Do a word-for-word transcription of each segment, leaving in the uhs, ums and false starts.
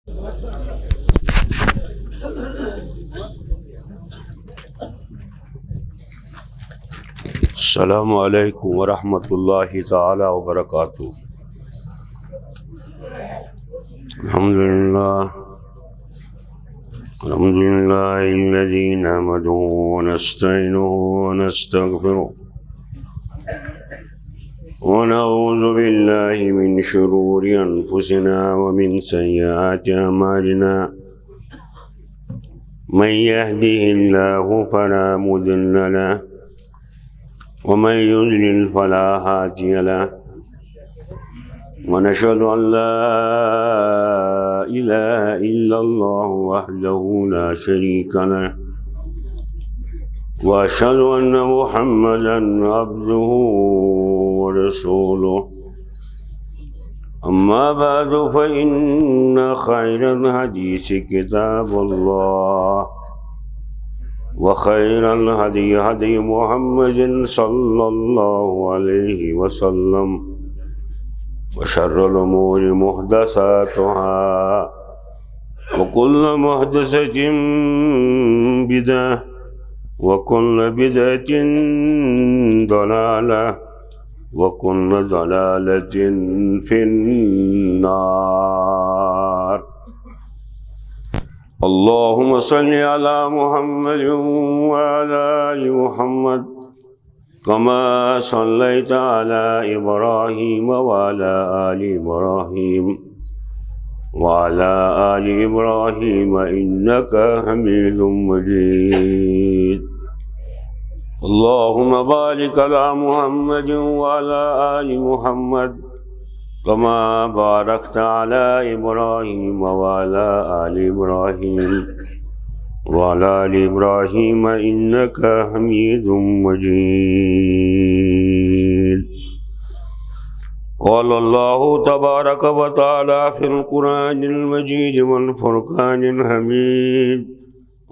السلام عليكم ورحمة الله تعالى وبركاته. الحمد لله. الحمد لله الذي نحمده ونستعينه ونستغفره، ونعوذ بالله من شرور أنفسنا ومن سيئات أعمالنا. من يهده الله فلا مضل له، ومن يضلل فلا هادي له. ونشهد أن لا إله إلا الله وحده لا شريك له، وأشهد أن محمدا عبده ورسوله. أما بعد، فإن خير الحديث كتاب الله، وخير الهدي هدي محمد صلى الله عليه وسلم، وشر الأمور محدثاتها، وكل محدثة بدعة، وكل بدعة ضلالة، وكل ضلالة في النار. اللهم صل على محمد وعلى آل محمد، كما صليت على إبراهيم وعلى آل إبراهيم، وعلى آل إبراهيم إنك حميد مجيد. اللهم بارك على محمد وعلى آل محمد، كما باركت على إبراهيم وعلى آل إبراهيم، وعلى آل إبراهيم إنك حميد مجيد. قال الله تبارك وتعالى في القرآن المجيد والفرقان الحميد: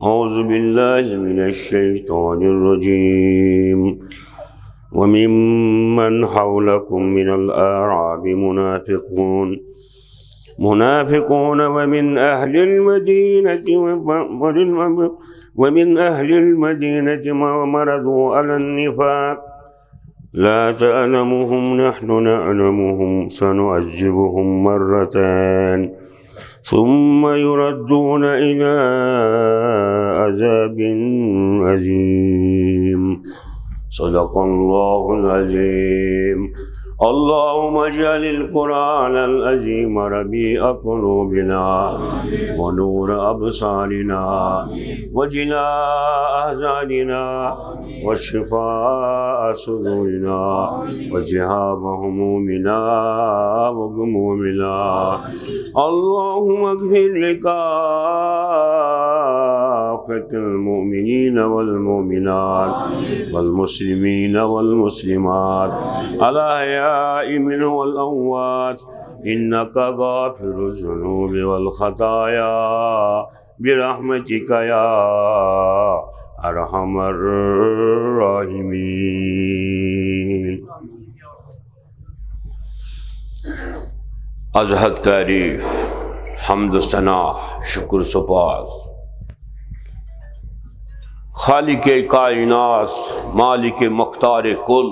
أعوذ بالله من الشيطان الرجيم. وممن حولكم من الأعراب منافقون، منافقون ومن أهل المدينة، ومن أهل المدينة ومرضوا على النفاق، لا تعلمهم نحن نعلمهم سنعذبهم مرتين ثم يردون إلى عذاب عظيم. صدق الله العظيم. اللهم اجعل القرآن العظيم ربيع قلوبنا ونور أبصارنا وجلاء أحزاننا وشفاء صدورنا وذهاب همومنا وغمومنا. اللهم اغفر لكافة المؤمنين والمؤمنات والمسلمين والمسلمات الأحياء منهم والأموات، إنك غافر الذنوب والخطايا برحمتك يا أرحم الراحمين. از حد تعریف، حمد و ثنا، شکر سپاس خالق کائنات، مالک مختار کل،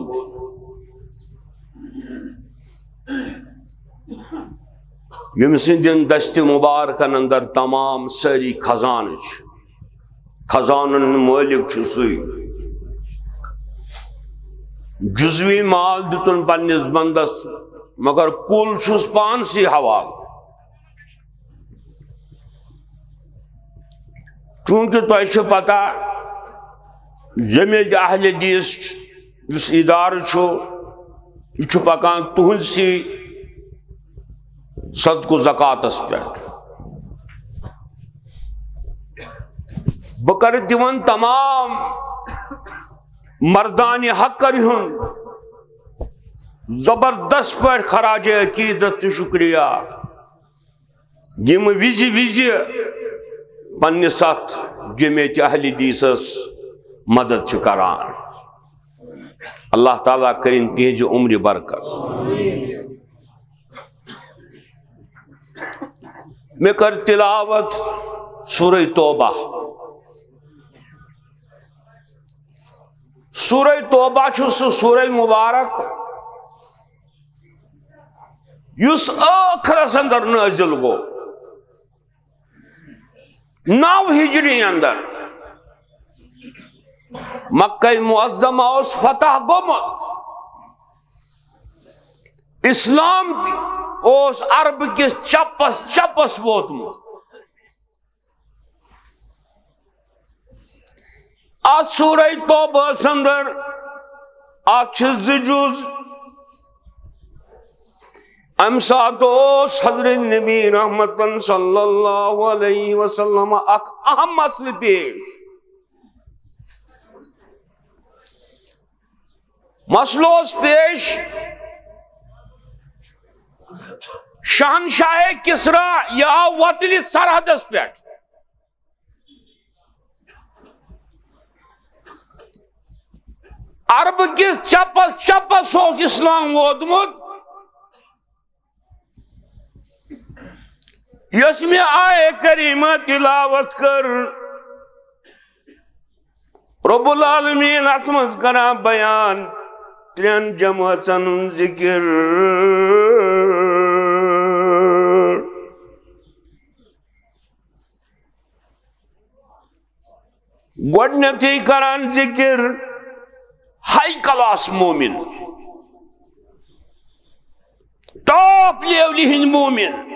ییٚمہِ سٕنٛدٮ۪ن دستِ مُبارکن اندر تمام سٲری خزانہٕ چھِ۔ خزانن ہُنٛد مٲلِک چھُ سُے۔ جزوی مال دیُتُن پننِس بندس، مگر کُل چھُس پانسٕے حوالہٕ۔ چونکہ تۄہہِ چھِ پتہ، ییٚمہِ اہل حدیث یُس ادارٕ چھُ، یہِ چھُ پکان تُہنٛدسٕے صدقہٕ زکاتس پٮ۪ٹھ۔ بہٕ کرٕ تِمن تمام مردانِ حقن ہُنٛد زبردست پٲٹھۍ خراج عقیدت تہٕ شکریہ، یِم وِزِ وِزِ پننِس اتھ جمعیت اہل حدیثس مدد چھِ کران۔ اللہ تعالیٰ کٔرِن تِہنٛزِ عمرِ برکت۔ مےٚ کٔر تلاوت سورہ توبہ۔ سورہ توبہ چھُ سُہ سورہ مبارک یُس ٲخرس اندر نٲزِل گوٚو، نو ہجری اندر۔ مکہ معظمہ اوس فتح گوٚمُت، اسلام اوس عرب کِس چپس چپس ووتمُت۔ اتھ سورہ توبہس اندر، اتھ چھِ زٕ جُز۔ امہِ ساتہٕ اوس حضرت نبی رحمتن صلی اللہ علیہ وسلم اکھ اہم مسئلہٕ پیش۔ مسئلہٕ اوس پیش، شہنشاہ کسریٰ یہِ آو وۄتلِتھ سرحدس پٮ۪ٹھ۔ عرب کِس چپس چپس اوس اسلام ووتمُت۔ یۄس مےٚ آیہِ کریمہ تلاوت کٔر، رب العالمین اتھ منٛز کران بیان ترٛٮ۪ن جمٲژن ہُنٛد ذکر۔ گۄڈٕنیتھٕے کران ذکر ہائی کلاس مومن، ٹاپ لیولہِ ہٕنٛدۍ مومن۔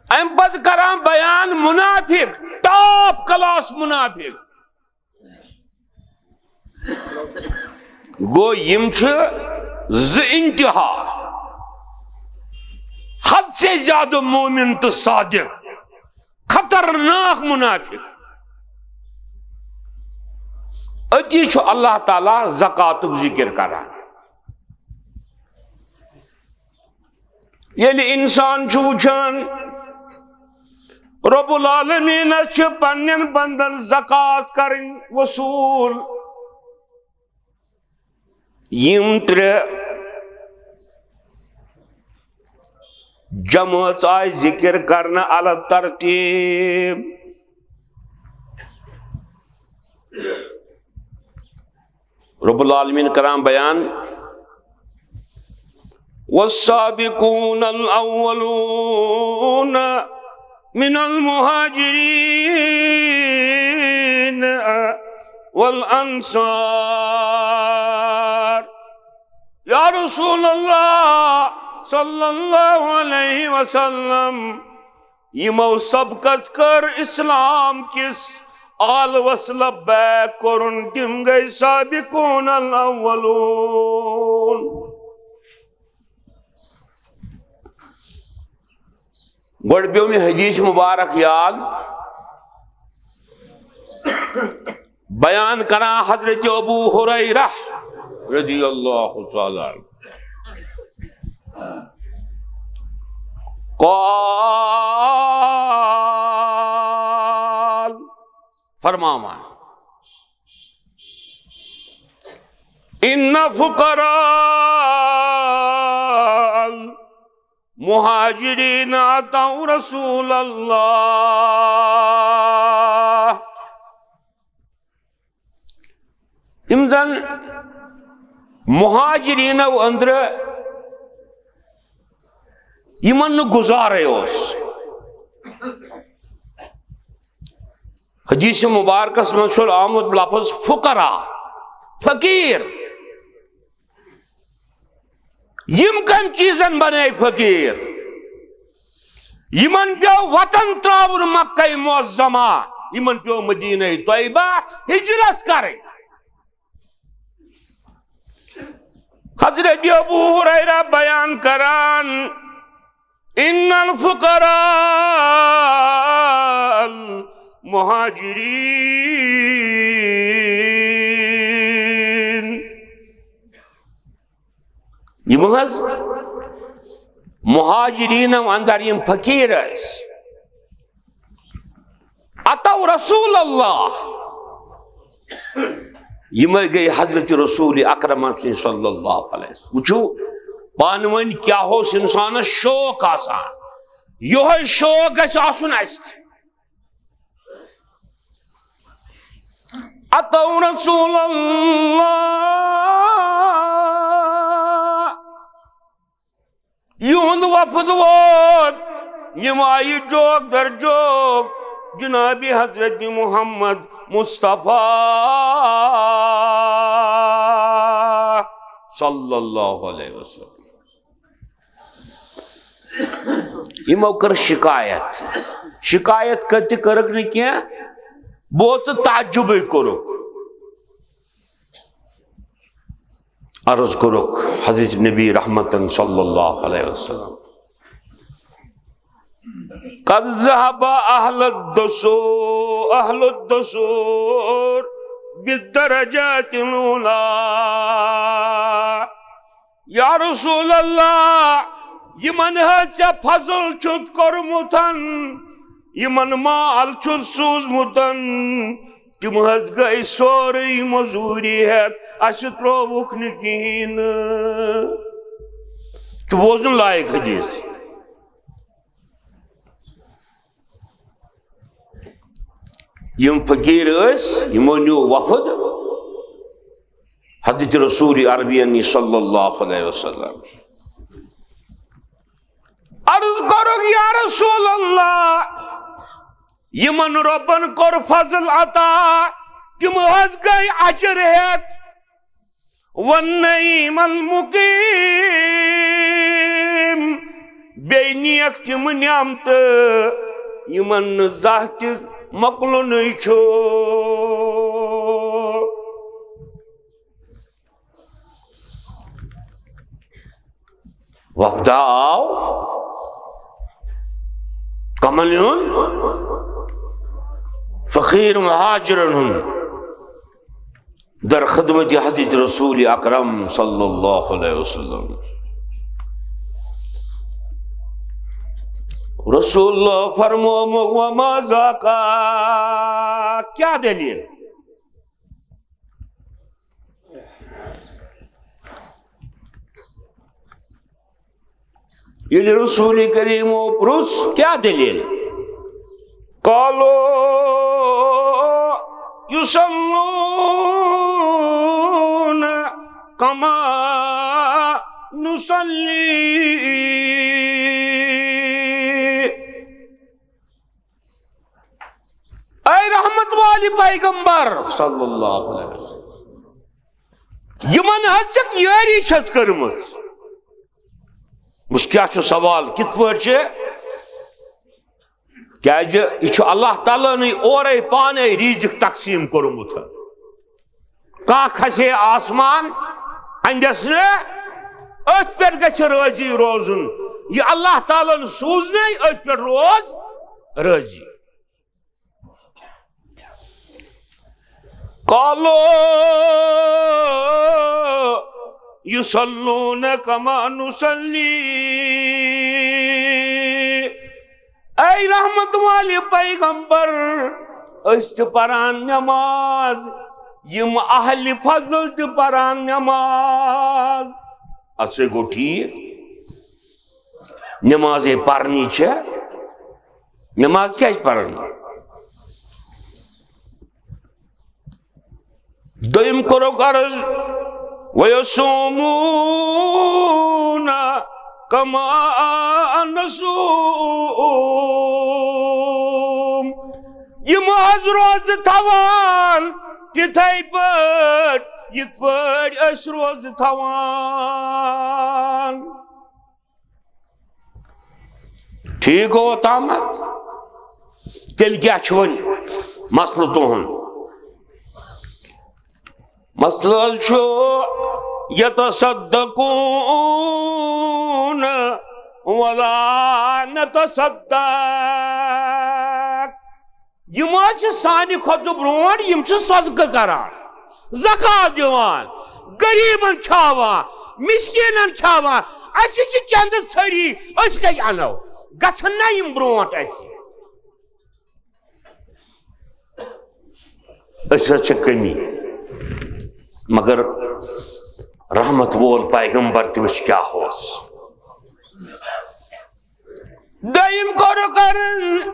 امہِ پتہٕ کران بیان منافق، ٹاپ کلاس منافق۔ گوٚو، یِم چھِ زٕ انتہا، حد سے زیادٕ مومن تہٕ صادق، خطرناک منافق۔ أتی چھُ اللہ تعالیٰ زکاتُک ذکر کران۔ ییٚلہِ انسان چھُ وٕچھان، رب العالمینس چھِ پننٮ۪ن بندن زکات کرٕنۍ وصوٗل۔ یِم ترٛےٚ جمٲژ آیہِ ذکر کرنہٕ علی ترتیب۔ رب العالمین کران بیان، والسابقون الأولون من المهاجرين والأنصار۔ یا رسول اللہ صلی اللہ علیہ وسلم، یِمو سبقت کٔر اسلام کِس عالمس لبیک کوٚرُن، تِم گٔے سابقون الاولون۔ گۄڈٕ پیوٚو مےٚ حدیث مبارک یاد، بیان کران حضرت ابو ہریرہ رضی اللہ تعالیٰ عنہ۔ قال، فرماوان، ان فقراء المهاجرين اتوا رسول اللہ۔ یِم زن مہاجرینو أنٛدرٕ، یِمن نہٕ گُزارے اوس۔ حدیث مبارکس منٛز چھُ آمُت لفظ فقراء، فقیر۔ یِم کمہِ چیٖزن بنے فقیر؟ یِمن پیوٚو وطن ترٛاوُن مکہ معظمہ، یِمن پیوٚو مدینہ طیبہ ہجرت کرٕنۍ۔ حضرت ابو ہریرہ بیان کران، ان الفقراء المهاجرين، یِم حظ مہاجرینو اندر یِم فقیر ٲسۍ، اتوا رسول اللہ، یِمے گٔے حضرت رسول اکرم صلی اللہ علیہ وسلم۔ وٕچھِو، پانہٕ ؤنۍ کیٛاہ اوس اِنسانَس شوق آسان، یِہوٚے شوق گژھِ آسُن اَسہِ تہِ۔ اتوا رسول اللہ، یِہُنٛد وفد ووت، یِم آیہِ جوک در جوک جناب حضرت محمد مصطفیٰ صلی اللہ علیہ وسلم۔ یِمو کٔر شکایت، شکایت کتہِ کٔرٕکھ نہٕ کینٛہہ، بہٕ اوسُس تعجبٕے کوٚرُکھ۔ عرض کوٚرُکھ حضرت نبی رحمتن صلی اللہ علیہ وسلم، قد ذهب اہل الدثور، اہل الدثور بالدرجات العلی۔ یا رسول اللہ، یِمن حظ ژےٚ فضل چھُتھ کوٚرمُت، یِمن مال چھُتھ سوٗزمُت، تِم حظ گٔے سورُے مٔزوٗری ہٮ۪تھ، اَسہِ ترٛووُکھ نہٕ کِہیٖنۍ نہٕ۔ تہٕ بوزُن لایق حدیث۔ یِم فقیٖر ٲسۍ، یِمو نیوٗ وفد حضرت رسول عربی صلی اللہ علیہ وسلم۔ عرض کوٚرُکھ، یا رسول اللہ، یِمن رۄبن کوٚر فضل عطا، تِم حظ گٔے اجر ہٮ۪تھ۔ والنعیم المقیم، بیٚیہِ نیک تِم نعمتہٕ، یِمن نہٕ زانٛہہ تہِ مۄکلُنٕے چھُ۔ وفدہ آو کمن ہُنٛد؟ فقیٖر مہاجرن ہُنٛد۔ در خدمت حضرت رسول اکرم صلی اللہ علیہ وسلم۔ رسول اللہ فرمووُکھ، وما ذاک؟ کیٛاہ دٔلیٖل؟ ییٚلہِ رسول کریمو پرُژھ، کیٛاہ دٔلیٖل؟ قالوا يصلون كما نصلي۔ اے رحمت والہِ پیغمبر صلی اللہ علیہ وسلم، یِمن حظ ژےٚ یٲری چھَتھ کٔرمٕژ۔ وٕچھ کیٛاہ چھُ سوال، کِتھ پٲٹھۍ چھِ؟ کیٛازِ یہِ چھُ اللہ تعالیٰ ہنٕے اورَے پانَے رِزِق تقسیٖم کوٚرمُت۔ کانٛہہ کھسہِ آسمان اندٮ۪س نہٕ، أتھۍ پٮ۪ٹھ گژھِ رٲضی روزُن۔ یہِ اللہ تعالیٰ ہن سوٗزنَے، أتھۍ پٮ۪ٹھ روز رٲضی۔ قالوا يصلون كما نصلي۔ اے رحمت والہِ پیغمبر، أسۍ تہِ پران نماز، یِم اہلِ فضل تہِ پران نماز۔ اَتھ سۭتۍ گوٚو ٹھیٖک؟ نمازے پرنی چھےٚ، نماز کیٛازِ پرنی؟ دوٚیِم کوٚرُکھ عرض، وَيَصُومُونَ كَمَا نَصُومُ۔ یِم حظ روزٕ تھاوان تِتھَے پٲٹھۍ، یِتھ پٲٹھۍ أسۍ روزٕ تھاوان۔ ٹھیٖک گوٚو اوٚتامَتھ؟ تیٚلہِ کیٛاہ چھُ وۄنۍ مسلہٕ تُہُنٛد؟ مسلہٕ حظ چھُ، يتصدقون ولا نتصدق۔ یِم حظ چھِ سانہِ کھۄتہٕ برونٛٹھ، یِم چھِ صدقہٕ کران، زکوٰۃ دِوان، غریٖبن کھیاوان، مسکیٖنن کھیاوان۔ اَسہِ چھِ چندٕ ژھٔری، أسۍ کَتہِ اَنو؟ گژھن نا یِم برونٛٹھ اَسہِ؟ أسۍ حظ چھِ کٔمی، مگر رحمت وول پیغمبر تہِ وٕچھ کیٛاہ اوس۔ دوٚیِم کوٚرُکھ عرض،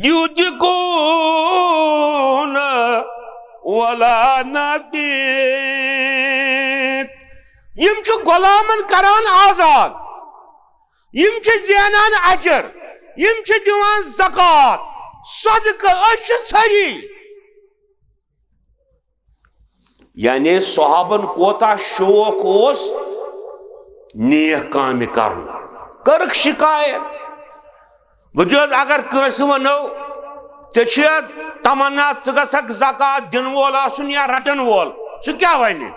یوتِقون ولا نقیت۔ یِم چھِ غلامن کران آزاد، یِم چھِ زینان اجر، یِم چھِ دِوان زکوٰۃ، صدقہٕ، أسۍ چھِ ژھٔری۔ یعنی صحابن کوتاہ شوق اوس نیک کامہِ کرُن، کٔرٕکھ شکایت۔ وٕچھ حظ، اگر کٲنٛسہِ ونو، ژےٚ چھُیا تمنا ژٕ گژھکھ زکوٰۃ دِنہٕ وول آسُن یا رٹن وول، سُہ کیٛاہ ونہِ؟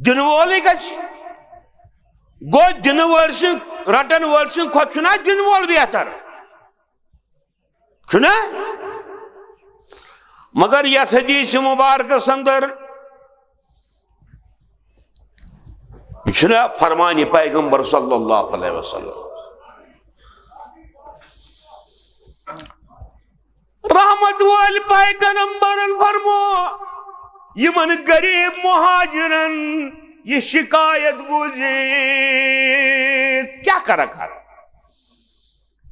دِنہٕ وولٕے گژھِ۔ گوٚو دِنہٕ وٲلۍ سٕنٛد، رٹن وٲلۍ سٕنٛدِ کھۄتہٕ چھُنہ دِنہٕ وول بہتر؟ چھُنہ؟ مگر یتھ حدیث مبارکس اندر، یہِ چھُنہ فرمانِ پیغمبر صلی اللہ علیہ وسلم۔ رحمت وٲلۍ پیغمبرن فرمو، یِمن غریب مہاجرن یہِ شکایت بوٗزِتھ کیٛاہ کرکھ اتھ؟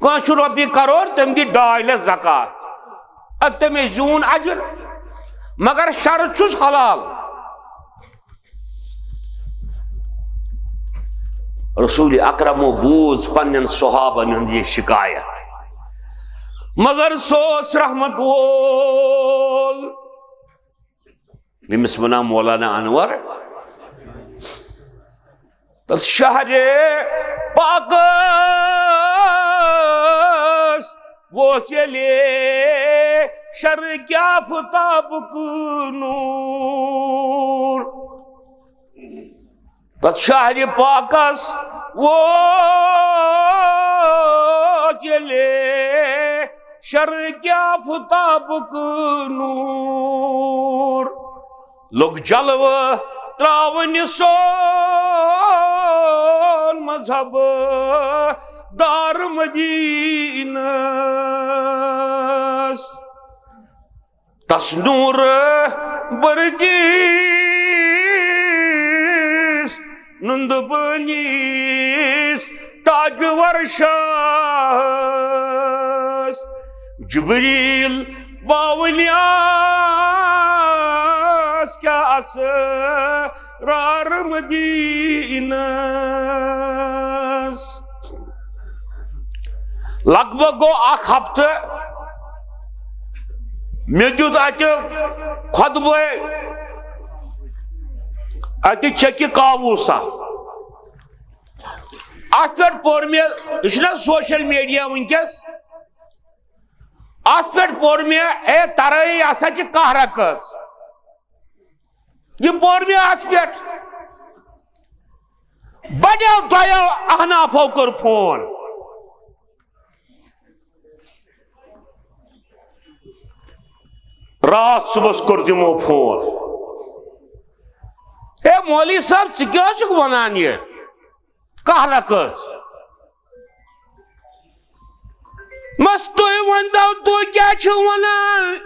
کانٛہہ چھُ رۄپیہِ کرور، تٔمۍ دِ ڈاے لَچھ زکوٰۃ، ادٕ تٔمۍ زیوٗن اجر، مگر شرط چھُس حلال۔ رسول اکرمو بوٗز پننٮ۪ن صحابن ہُنٛد یہِ شکایت، مگر سُہ اوس رحمت وول۔ ییٚمِس وَنان مولانا انور۔ تَتھ شہرِ پاکس ووت ییٚلہِ شرقِ آفتابُک نوٗر۔ تَتھ شہرِ پاکس ووت ییٚلہِ شرقِ آفتابُک نوٗر، لوٚگ جلوٕ ترٛاوٕنہِ سون مذہب دار مدیٖنس۔ تس نوٗر بٔرگِس نُندٕ بٲنِس تاجور شاہس۔ جبریل باولیاس کیٛاہ اسرار مدیٖنس۔ لگ بھگ گوٚو اکھ ہفتہٕ، مےٚ دیُت اتہِ خطبہٕ اتہِ چکہِ کاووسا۔ اتھ پٮ۪ٹھ پوٚر مےٚ، یہِ چھُنہ سوشل میڈیا وٕنکیٚس، اتھ پٮ۪ٹھ پوٚر مےٚ، اے ترٲیی ہسا چھِ قہرہ کٔژ۔ یہِ پوٚر مےٚ اتھ پٮ۪ٹھ۔ بڑیو دۄیو احنافو کوٚر فون۔ راتھ صبحس کوٚر تِمو فون، "اے مولوی صٲب، ژٕ کیٛاہ چھُکھ ونان یہِ؟ قہرہ کٔژ؟" مس تُہۍ ؤنۍتو، تُہۍ کیٛاہ چھِو ونان؟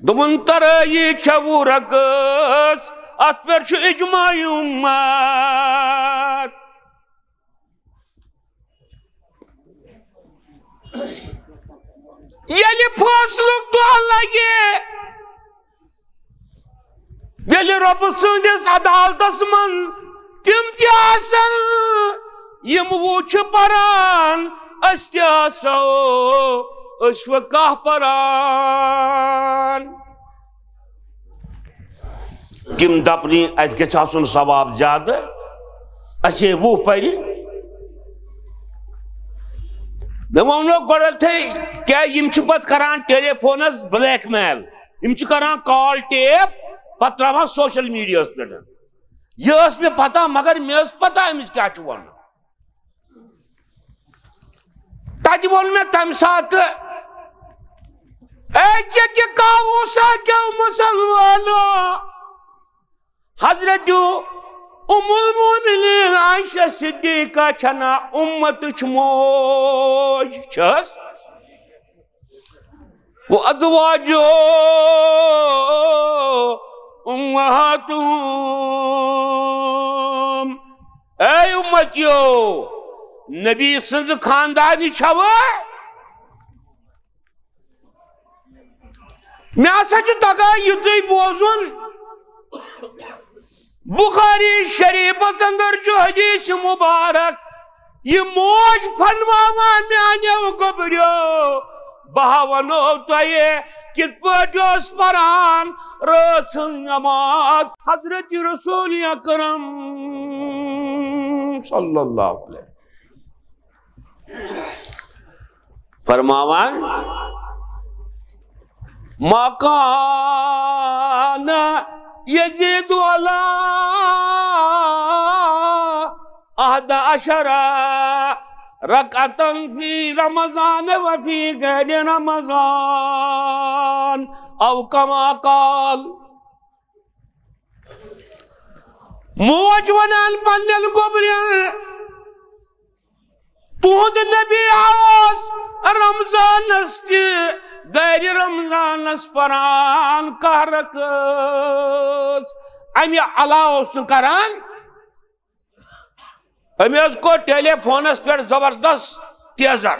دوٚپُن، ترٲیی چھےٚ وُہ رکٲژ، اتھ پٮ۪ٹھ چھُ اجماع امت۔ ییٚلہِ فٲصلُک دۄہ لگہِ، ییٚلہِ رۄبہٕ سٕنٛدِس عدالتس منٛز تِم تہِ آسن، یِم وُہ چھِ پران، أسۍ تہِ آسو، أسۍ چھِ وۄنۍ کاہ پران۔ تِم دپنہِ، "اسہِ گژھِ آسُن ثواب زیادٕ، اسہِ ہے وُہ پرِ۔" مےٚ ووٚنمو گۄڈٕنیتھٕے، کیٛاہ یِم چھِ پتہٕ کران ٹیلی فونس بلیک میل، یِم چھِ کران کال ٹیپ، پتہٕ تراوان سوشل میڈیاہس پٮ۪ٹھ۔ یہِ ٲس مےٚ پتہ، مگر مےٚ ٲس پتہ أمِس کیٛاہ چھُ وَنُن۔ تَتہِ ووٚن مےٚ تَمہِ ساتہٕ، "اے چکہِ کاووسا کیو مسلمانو، حضرت ام المومنین عائشہ صدیقہ چھنا امتٕچ موج؟" چھس۔ "و ازواجو امہاتہم۔ اے امتیو، نبی سٕنٛز خاندانی چھوٕ؟ مےٚ ہسا چھُ تگان یِتُے بوزُن۔ بخاری شریفس اندر چھُ حدیث مبارک، یہِ موج فرماوان، میانیو گوٚبریو، بہٕ ہا ونو تۄہہِ کِتھ پٲٹھۍ اوس پران رٲژ ہٕنٛز نماز حضرت رسول اکرم صلی اللہ علیہ وسلم۔ فرماوان، ما کان یزید علی احد عشر رکعتا فی رمضان و فی غیر رمضان، او کما قال۔ موج ونان پننٮ۪ن گوٚبرٮ۪ن، تُہُنٛد نبی اوس رمضانس تہِ غیر رمضانس پران کاہ رکٲژ۔ امہِ علاوٕ اوس نہٕ کران۔ أمۍ حظ کوٚر ٹیلی فونس پٮ۪ٹھ زبردست تیزر۔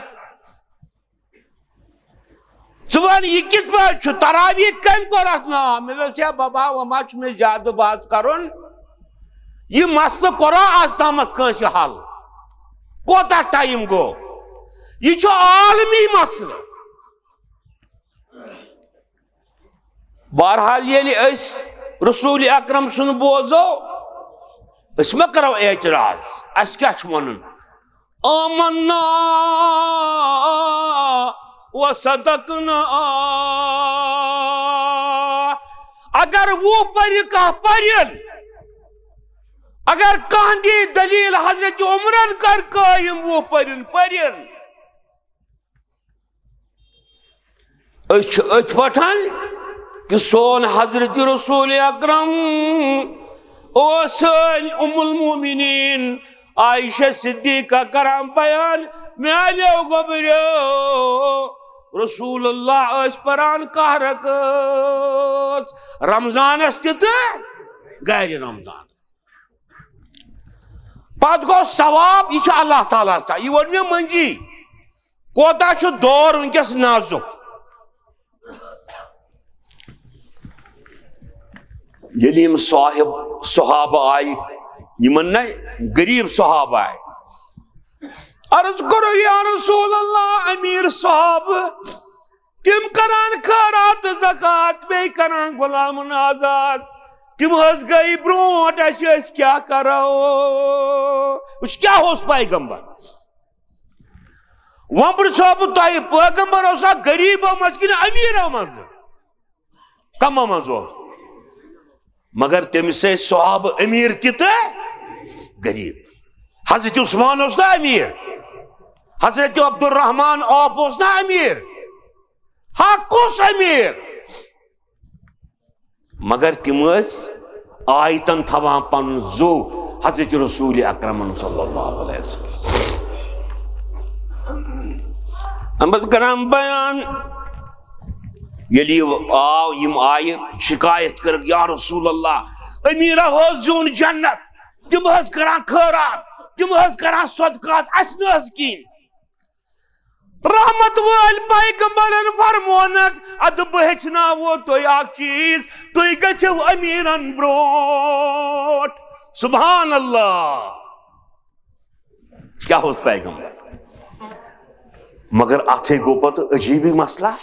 ژٕ وَن، یہِ کِتھ پٲٹھۍ چھُ؟ تراویح کٔمۍ کوٚر اَتھ ناو؟ مےٚ دوٚپُس، ہے بابا، وۄنۍ ما چھُ مےٚ زیادٕ باز کَرُن؟ یہِ مسلہٕ کوٚرا آز تامَتھ کٲنٛسہِ حل؟ کوتاہ ٹایم گوٚو؟ یہِ چھُ عالمی مسلہٕ۔ بہرحال، ییٚلہِ أسۍ رسول اکرم سُنٛد بوزو، أسۍ ما کرو اعتراض؟ اَسہِ کیٛاہ چھُ وَنُن؟ آمنا و صدقنا۔ اگر وُہ پٔرِ کانٛہہ پٔرِن، اگر کانٛہہ دی دلیل حضرت عمرن کر قٲیِم وُہ پٔرِن پٔرِن، أسۍ چھِ أتھۍ وۄتھان کہِ سون حضرت رسول اکرم اوس سٲنۍ ام المؤمنین عائشہ صدیقہ کران بیان، میانیو گوبریو، رسول اللہ ٲسۍ پران کاہ رکٲژ رمضانس تہِ تہٕ غیر رمضان۔ پتہٕ گوٚو ثواب، یہِ چھُ اللہ تعالیٰ ہس تام۔ یہِ ووٚن مےٚ مٔنٛزی، کوتاہ چھُ دور وٕنکیٚس نازُک۔ ییٚلہِ یِم صاحب صحابہٕ آیہِ، یِمن نہ غریٖب صحابہٕ آیہِ، عرض کوٚرُکھ، یا رسول اللہ، امیر صاحب، تِم کران خٲرات تہٕ زکات، بیٚیہِ کران غلامن آزاد۔ تِم حظ گٔے برونٛٹھ، اَسہِ أسۍ کیٛاہ کرو؟ وٕچھ، کیٛاہ اوس پیغمبر؟ وۄنۍ پرٛژھو بہٕ تۄہہِ، پیغمبر اوسا غریٖبو منٛز کِنہٕ أمیٖرو منٛزٕ؟ کمو منٛز اوس؟ مگر تٔمِس ٲسۍ صحابہٕ أمیٖر تہِ تہٕ غریٖب۔ حضرت عثمان اوس نا أمیٖر؟ حضرت عبدالرحمان عوف اوس نا أمیٖر؟ ہا، کُس أمیٖر؟ مگر تِم ٲسۍ آیتن تھاوان پنُن زُو حضرت رسول اکرمن صلی اللہ علیہ وسلم۔ اَمہِ پتہٕ کران بیان، ییٚلہِ یہِ آو، یِم آیہِ شکایت کٔرٕکھ، یا رسول اللہ، أمیٖرا حظ زیوٗن جنت، تِم حظ کران خٲرات، تِم حظ کران صدقات، اَسہِ نہٕ حظ کِہیٖنۍ۔ رحمت وٲلۍ پیغمبرن فرمونکھ، ادٕ بہٕ ہیٚچھناوو تُہۍ اکھ چیٖز، تُہۍ گٔژھِو امیٖرن برونٛٹھ۔ سبحان اللہ، کیٛاہ اوس پیغمبر؟ مگر اتھے گوٚو پتہٕ عجیٖبٕے مسلہٕ۔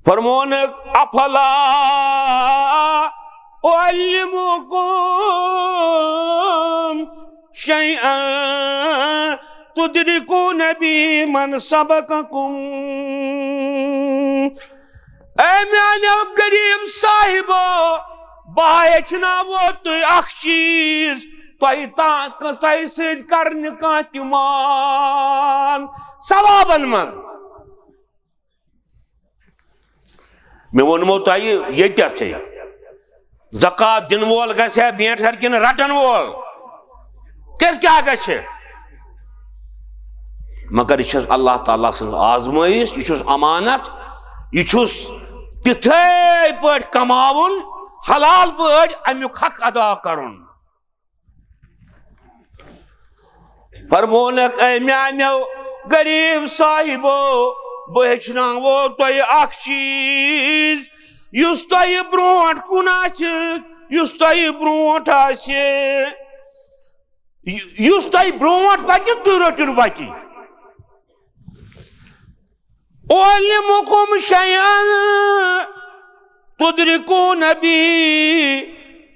فرمونکھ، افلا اعلمکم شیئا تدرکون به من سبقکم۔ اے میانیو غریب صاحبو، بہٕ ہیٚچھناوو تُہۍ اکھ چیٖز، تۄہہِ تا-، تۄہہِ سۭتۍ کرنہٕ کانٛہہ تہِ مان ثوابن منٛز۔ مےٚ ووٚنمو تۄہہِ ییٚتٮ۪تھٕے، زکوٰۃ دِنہٕ وول گژھِ ہا برٛونٛٹھ کَنہِ کِنہٕ رَٹَن وول؟ تیٚلہِ کیٛاہ گژھِ؟ مگر یہِ چھَس اللہ تعالیٰ سٕنٛز آزمٲیِش، یہِ چھُس امانت، یہِ چھُس تِتھَے پٲٹھۍ کماوُن حلال پٲٹھۍ اَمیُک حق ادا کرُن۔ فرمونکھ، اے میانیو غریب صاحبو، بہٕ ہیٚچھناوو تۄہہِ اکھ چیٖز، یُس تۄہہِ برونٛٹھ کُن آسہِ، یُس تۄہہِ برونٛٹھ آسہِ، یُس تۄہہِ برونٛٹھ پکہِ، تُہۍ رٔٹِو وتہِ۔ أعلمكم شيئا تدركون به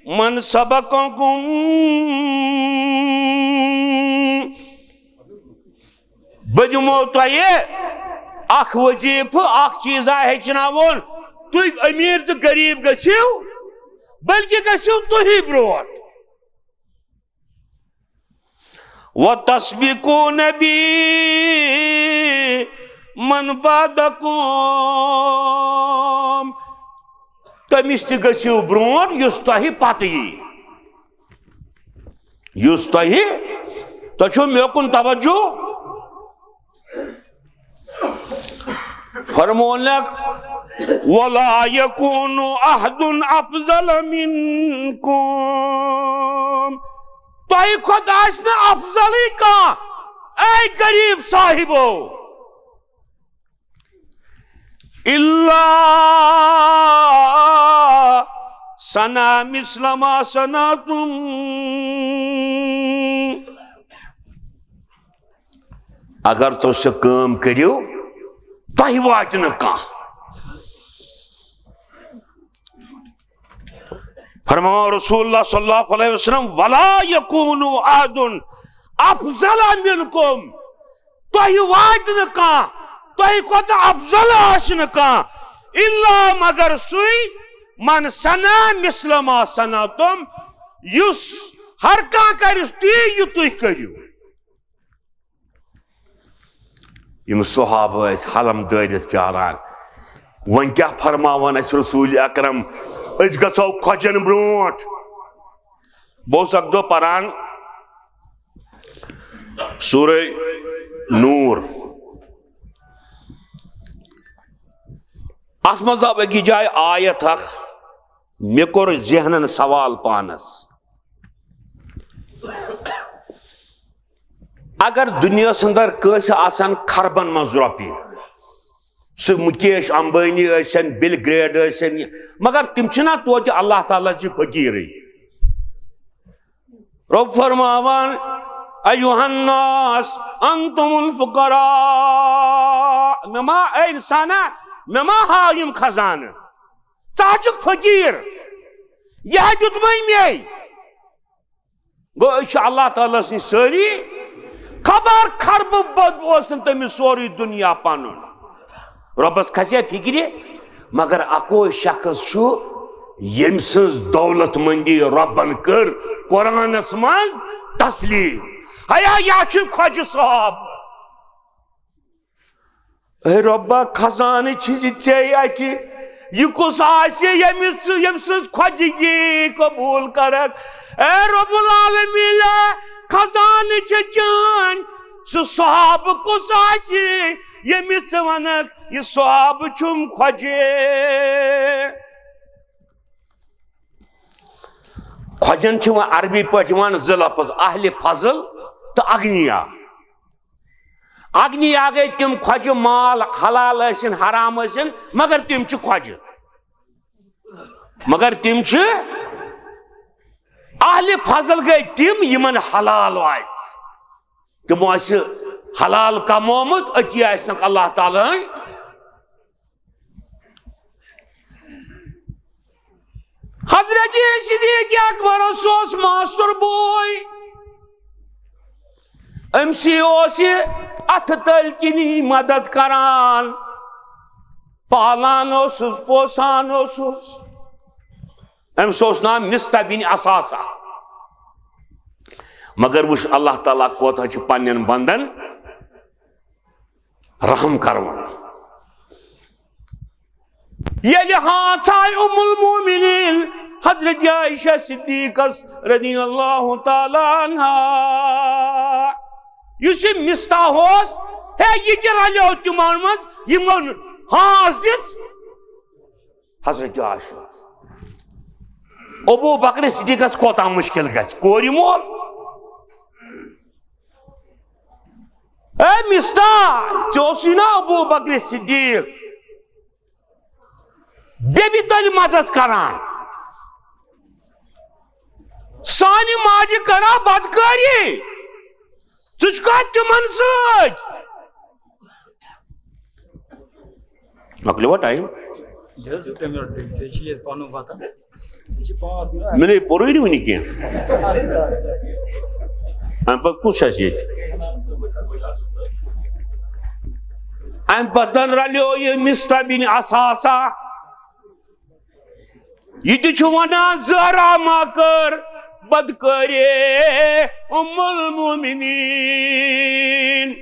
من سبقكم۔ بہٕ دِمو تۄہہِ اکھ وظیفہٕ، اکھ چیٖزا ہیٚچھناوُن۔ تُہۍ أمیٖر تہٕ غریٖب گٔژھِو، بلکہِ گٔژھِو تُہی برونٛٹھ۔ وَتَسْبِقُونَ بِهِ مَنْ بَعْدَكُمْ۔ تٔمِس تہِ گٔژھِو برونٛٹھ یُس تۄہہِ پتہٕ یی۔ یُس تۄہہِ، تۄہہِ چھُو مےٚ کُن توجہ؟ فرمونکھ، وَلَا يَكُونُ أَحَدٌ أَفْضَلَ مِنْكُمْ۔ تۄہہِ کھۄتہٕ آسہِ نہٕ افضلٕے کانٛہہ، اے غریٖب صاحبو۔ إِلَّا صَنَعَ مِثْلَ مَا صَنَعْتُمْ۔ اگر تُہۍ سۄ کٲم کٔرِو، تۄہہِ واتہِ نہٕ کانٛہہ۔ فرماو رسول اللہ صلی اللہ علیہ وسلم، ولا یکون احد افضل منکم، تۄہہِ واتہِ نہٕ کانٛہہ، تۄہہِ کھۄتہٕ افضل آسہِ نہٕ کانٛہہ، الا، مگر سُے، من صنع مثل ما صنعتم، یُس ہر کانٛہہ کرِ تی یہِ تُہۍ کٔرِو۔ یِم صحابہٕ ٲسۍ حلم دٲرِتھ پیاران۔ وۄنۍ کیٛاہ فرماوان اَسہِ رسول اکرم؟ أسۍ گژھو خۄجن برونٛٹھ۔ بہٕ اوسُس اکھ دۄہ پران سورہ نور۔ اتھ منٛز آو أکِس جایہِ آیت اکھ، مےٚ کوٚر ذہنن سوال پانس۔ اگر دُنیاہس اندر کٲنٛسہِ آسن خربن منٛز رۄپیہِ، سُہ مُکیش امبٲنی ٲسِن، بِل گریٹ ٲسِن، مگر تِم چھِنہ توتہِ اللہ تعالیٰ چہِ فقیٖرٕے۔ رۄب فرماوان، ایُّہَا الناس انتم الفقراء، مےٚ ما، اے انسانا، مےٚ ما ہاو یِم خزانہٕ؟ ژٕ ہا چھُکھ فقیٖر، یہِ ہا دیُتمَے مے۔ گوٚو، أسۍ چھِ اللہ تعالیٰ سٕنٛدۍ سٲری۔ خبر خربہٕ بد اوس نہٕ تٔمِس سورُے دُنیا پنُن۔ رۄبس کھسہِ فکرِ، مگر اکوے شخص چھُ، ییٚمۍ سٕنٛز دولت مندی رۄبن کٔر قرآنس منٛز تسلیٖم۔ ہیا، یا چھُ خۄجہِ صٲب۔ اے رۄبا، خزانہٕ چھِ یہِ ژےٚ اَتھِ۔ یہِ کُس آسہِ، ییٚمِس، ییٚمہِ سٕنٛز خۄجگی قبوٗل کَرَکھ؟ اے رب العالمیٖن، خزانہٕ چھِ چٲنۍ۔ سُہ صحابہٕ کُس آسہِ، ییٚمِس ژٕ وَنَکھ، یہِ صحابہٕ چھُم خۄجے؟ خۄجن چھِ وۄنۍ عربی پٲٹھۍ یِوان زٕ لفظ، اہلِ فضل تہٕ اغنیا۔ اغنیا گٔے تِم خۄجہِ، مال حلال ٲسِن حرام ٲسِن، مگر تِم چھِ خۄجہِ۔ مگر تِم چھِ اہلِ فضل گٔے تِم، یِمن حلال آسہِ، تِمو آسہِ حلال کمومُت، أتی آسنکھ اللہ تعالیٰ ہن۔ حضرت صدیق اکبرس اوس ماستُر بوے، أمۍ سی اوس یہِ اتھٕ تٔلۍ کِنی مدد کران، پالان اوسُس، پوسان اوسُس۔ أمِس اوس ناو مصطح بن اثاثہ۔ مگر وٕچھ، اللہ تعالیٰ کوتاہ چھُ پننٮ۪ن بندن رحم کرون۔ ییٚلہِ ہانٛژھ آے ام المومنین حضرت عائشہ صدیقس رضی اللہ تعالیٰ عنہا، یُس یہِ مصطح اوس، ہے، یہِ تہِ رلیو تِمن منٛز، یِمن ہانٛژھ دِژ حضرت عائشہ۔ ابو بکر صدیقس کوتاہ مشکل گژھِ، کورِ مول۔ اے مصطاح، ژےٚ اوسُے نا ابو بکر صدیق بیبی تۄہہِ مدد کران، سانہِ ماجہِ کران بدکٲری، ژٕ چھُکھا تِمن سۭتۍ؟ مۄکلیوا ٹایم؟ یہِ حظ زٕ ترٛےٚ منٹ، ژےٚ چھِ ییٚتہِ پنُن وطن، ژےٚ چھِ پانٛژھ منٹ۔ مےٚ نے پوٚرُے نہٕ وٕنہِ کینٛہہ۔ اَمہِ پتہٕ کُس چھُ اَسہِ ییٚتہِ؟ اَمہِ پتہٕ رلیو یہِ مصطاح بن اثاثہ۔ یہِ تہِ چھُ وَنان، زہرا ما کٔر بدکٲری ام المؤمنین۔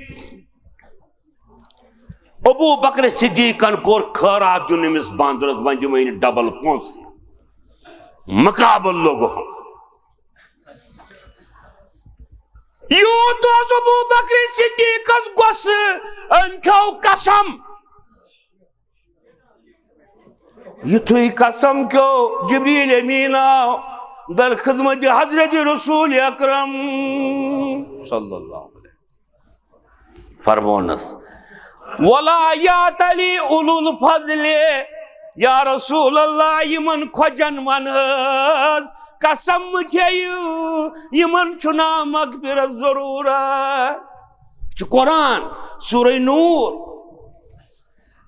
ابو بکر صدیقن کوٚر خٲرات دیُن أمِس باندرس، وۄنۍ دِمو یہِ ڈبل پونٛسہٕ۔ مقابل لوگو ہم۔ یوٗت اوس ابو بکر صدیقس غصہٕ، أمۍ کھیوٚو قسم۔ یُتھُے قسم کھیوٚو، جبریل امین آو در خدمت حضرت رسول اکرم صلی اللہ علیہ وسلم۔ فرمونس، ولا یاتلی اولو الفضل، یا رسول اللہ، یِمن خۄجن ون حظ، قسم مہٕ کھیٚیِو، یِمن چھُنہ مغفرت ضروٗرت۔ چھُ قرآن، سورہ نور۔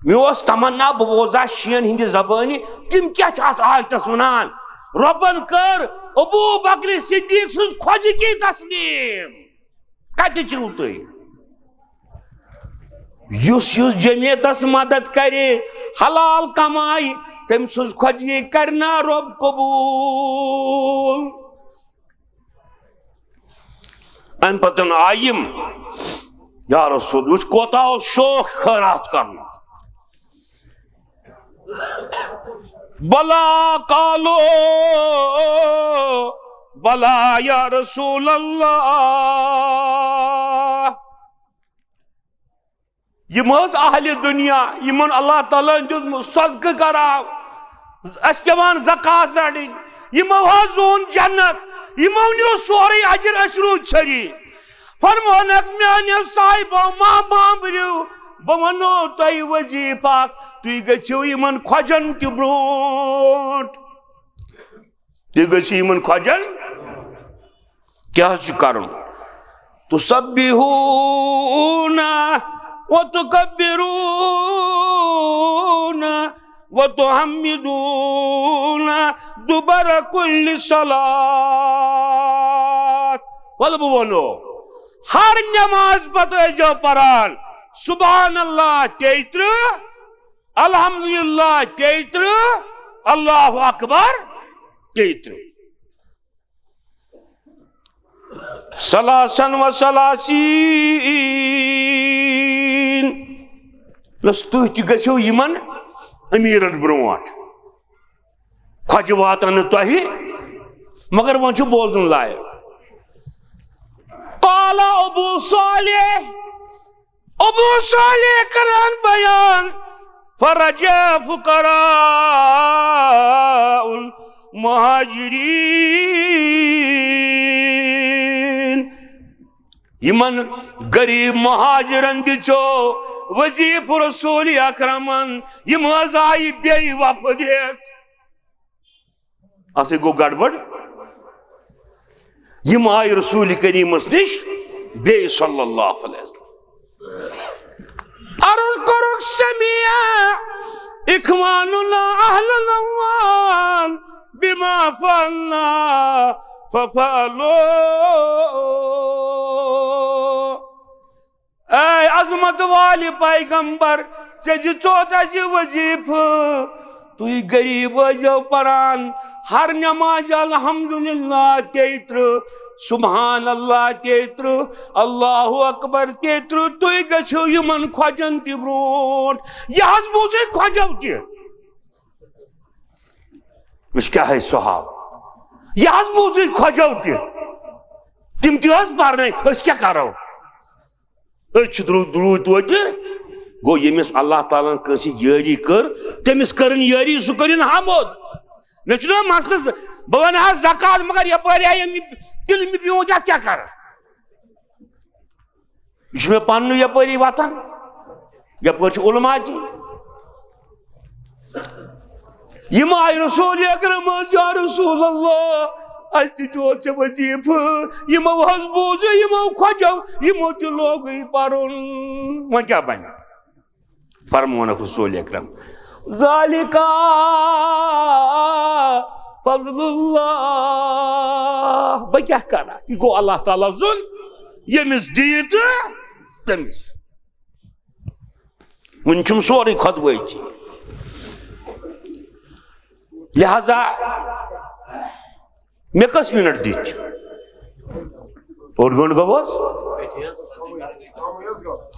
مےٚ اوس تمنا بہٕ بوزٕ ہا شِیَن ہٕنٛدِ زبٲنہِ، تِم کیٛاہ چھِ اَتھ آیتَس وَنان؟ رۄبَن کٔر ابو بکر صدیق سٕنٛز خۄجگی تسلیم۔ کَتہِ چھِو تُہۍ؟ یُس یُس جمعیتَس مدد کَرِ، حلال کمایہِ، تٔمۍ سٕنٛز خۄجگی کَرِ نا رۄب قبوٗل؟ اَمہِ پتہٕ آیہِ یِم، یا رسول، وٕچھ کوتاہ اوس شوق خٲرات کرنُک۔ بلا قالو، بلا یا رسول اللہ۔ یِم حظ اہلِ دُنیا، یِمن اللہ تعالیٰ ہن دیُتمُت صدقہٕ کراو، اَسہِ پٮ۪وان زکوٰۃ رَٹٕنۍ، یِمو حظ زون جنت، یِمو نیوٗ سورُے اجر، أسۍ روٗدۍ ژھٔری۔ فرمونکھ، میٛانیو صاحبو، مہ بامبریو، بہٕ وَنو تۄہہِ وظیٖفہٕ اکھ، تُہۍ گٔژھِو یِمن خۄجن تہِ برٛونٛٹھ۔ تُہۍ گٔژھِو یِمن خۄجن۔ کیٛاہ حظ چھُ کرُن؟ تسبحون وتکبرون وتحمدون دبر کل صلاة۔ وَلہٕ بہٕ وَنو، ہر نماز پتہٕ ٲسۍزیو پران سبحان اللہ تیٚیہِ ترٕٛہ، الحمدللہ تیٚیہِ ترٕٛہ، اللہ اکبر تیٚیہِ ترٕٛہ۔ ثلاثا و ثلاثین۔ بس تُہۍ تہِ گٔژھِو یِمن امیٖرن برونٛٹھ۔ خۄجہِ واتن نہٕ تۄہہِ، مگر وۄنۍ چھُ بوزُن لایق۔ قال ابو صالح، ابو صالح کران بیان، فرجع فقراء المہاجرین۔ یِمن غریب مہاجرن دِژیو وظیفہٕ رسول اکرمن، یِم حظ آیہِ بیٚیہِ وفد ہٮ۪تھ۔ اَتھٕے گوٚو گڑبڑ۔ یِم آیہِ رسول کریٖمس نِش بیٚیہِ صلی اللہ علیہ وسلم۔ عرض کوٚرُکھ، سمع اخواننا اہل العوان بما فعلنا ففعلوا۔ اے عظمت والہِ پیغمبر، ژےٚ دِژوتھ اَسہِ وظیفہٕ، تُہۍ غریب ٲسۍزیو پران ہر نمازِ الحمدللہ تیٚیہِ ترٕٛہ، سبحان اللہ تیٚیہِ ترٕٛہ، اللہ اکبر تیٚیہِ ترٕٛہ، تُہۍ گٔژھِو یِمن خۄجن تہِ برونٛٹھ۔ یہِ حظ بوٗزٕے خۄجو تہِ۔ أسۍ کیٛاہ ہے صحابہٕ؟ یہِ حظ بوٗزٕے خۄجو تہِ۔ تِم تہِ حظ پرنَے، أسۍ کیٛاہ کرو؟ أسۍ چھِ درو-، درود توتہِ۔ گوٚو، ییٚمِس اللہ تعالیٰ ہن کٲنٛسہِ یٲری کٔر، تٔمِس کٔرٕن یٲری، سُہ کٔرِن حمد۔ مےٚ چھُنہ مسلہٕ ز-، بہٕ وَنہٕ ہا زکات، مگر یَپٲرۍ آیہِ یِم تِلہٕ مےٚ پیوٗنٛت، اَتھ کیٛاہ کَرٕ؟ یہِ چھُ مےٚ پَننُے یَپٲری وَتَن، یَپٲرۍ چھِ علماء تہِ۔ یِم آیہِ رسول اکرمس، یا رسول اللہ، اَسہِ تہِ دیُت ژےٚ وظیٖفہٕ، یِمو حظ بوٗز، یِمو کھۄجو، یِمو تہِ لوگُے پَرُن، وۄنۍ کیٛاہ بَنہِ؟ فرمونکھ رسول اکرم، ذالک فضل اللہ، بہٕ کیٛاہ کرٕ؟ یہِ گوٚو اللہ تعالیٰ سُنٛد، ییٚمِس دِیہِ تہٕ تٔمِس۔ وُنہِ چھُم سورُے خۄطبہٕ أتی۔ لہذا مےٚ کٔژ منٹ دِتۍ؟ اوٚڑ گٲنٛٹہٕ گوٚو حظ؟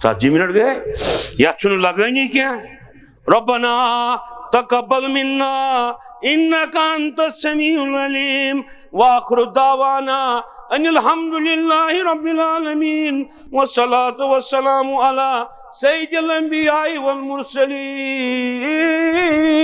ژتجی منٹ گٔے۔ یتھ چھُنہٕ لگٲنی کینٛہہ۔ ربنا تقبل منا انك انت السميع العليم، واخر دعوانا ان الحمد لله رب العالمين، والصلاة والسلام على سيد الانبياء والمرسلين۔